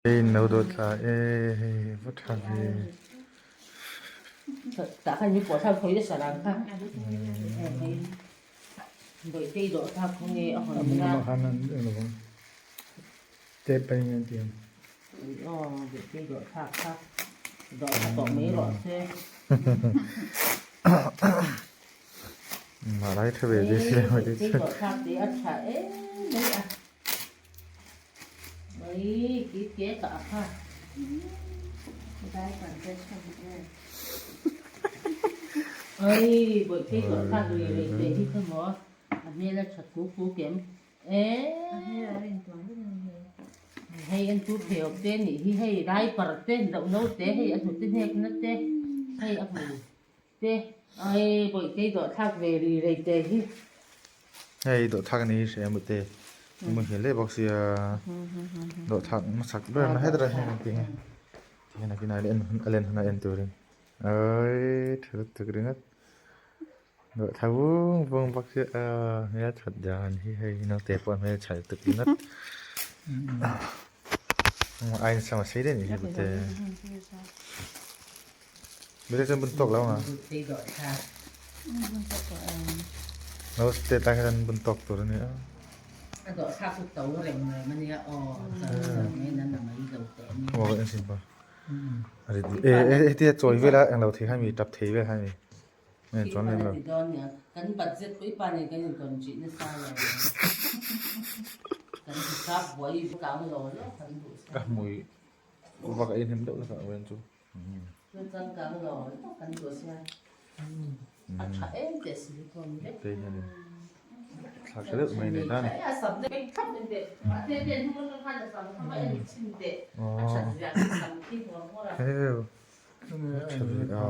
Hei in lo dawt thla e hei va tha ve. Tep a in an ti ang. Malai tha ve ve si lo mai te chu. Hei dawhthlak ni hi hria mute hmu hmel hle bawk sia dawhthlak hmasak ber na hetlai hian an ti nge tihian a kinah en hun a len hunah en turin awii tha lutuk ringawt dawhthlak vung vung bawk sia aaa hmel that dan hi hei naute pawh a hmeltha lutuk ringawt a insam a sei daih a nih hi mute. Mite chuan bun tawk lo ang a. No state ah hian bun tawk tur a ni a. Hetia chawi vel a englo thei kha mi tap thei vel kha mi. Chuan lem lo. Ka hmui vak a inhnem deuh hlek a wen chu. Thla tha deuh mai a nei ta a ni. Heu tha ve a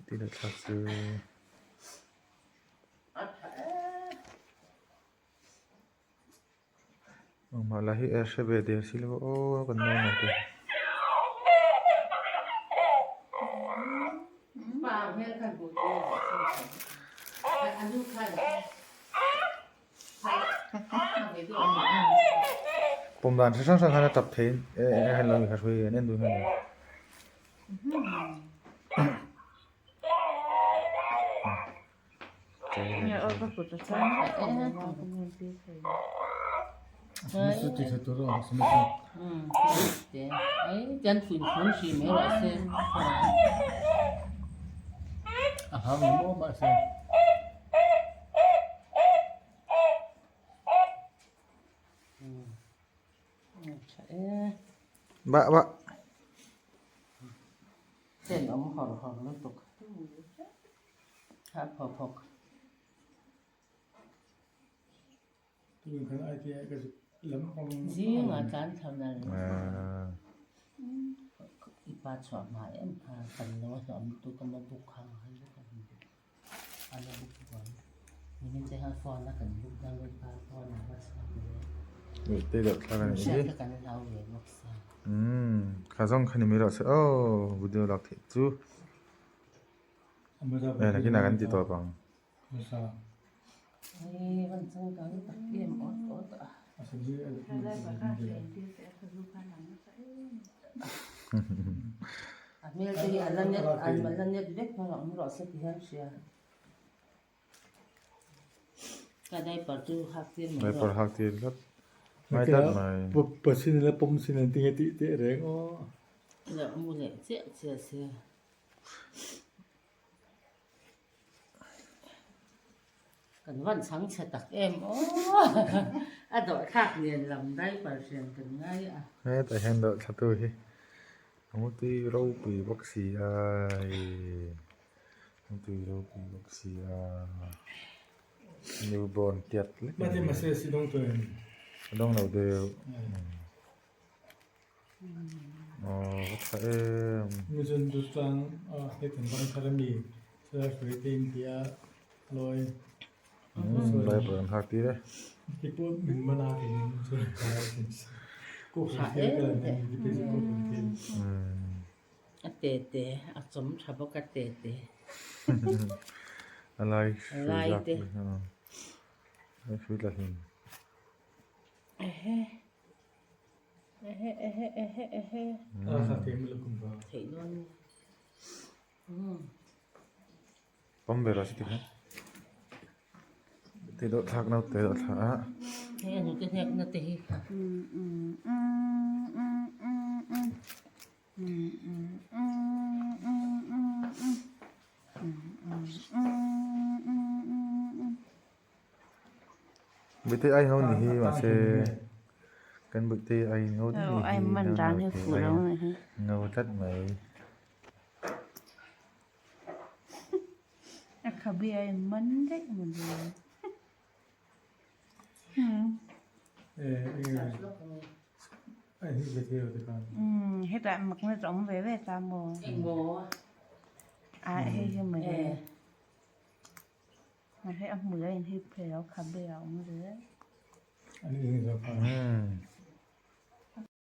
ti leh thla chu. Engmah lah hi a hre ve der si lo aw kan nau nau te. Pawm dan hre hrang hrang khan a tap thei in lo mi kha hrui an en duh hian. Bah bah. Te deuh thlak a nih hi umm kha zawng kha ni mai rawh se aw video lak theih chu. Eh nakinah kan ti tawp ang. Diaper hak tir tlat mai tlat mai. Kan van chhang chhe tak em aw a dawhthlak nen lam diaper hrian kan ngai a. Hetah hian dawhthla tu hi a mutui ropui bawk si a hei mutui ropui bawk si a new born tiat lek a ni a dawng lo deuh. Aw va tha em. Bible an hak tir e. A te te a chawm tha bawk a te te. A lai hrui lak a hrui la hlim. Ehe. Ehe ehe ehe ehe. Theih dawn nge. Pawm ber ah chuti khan te dawh thlak no te dawh thla a. Hei a hnute hnek na te hi. Bawihte ai ngo ni hi mahse kan bawihte ai ngo ni hi ngo tlat mai. A khabe a in man daih maw le. Hetah magnet a awm ve ve ta maw? A hei hi maw le. Hei a hmui a inhip phei lo khabe a awm zel.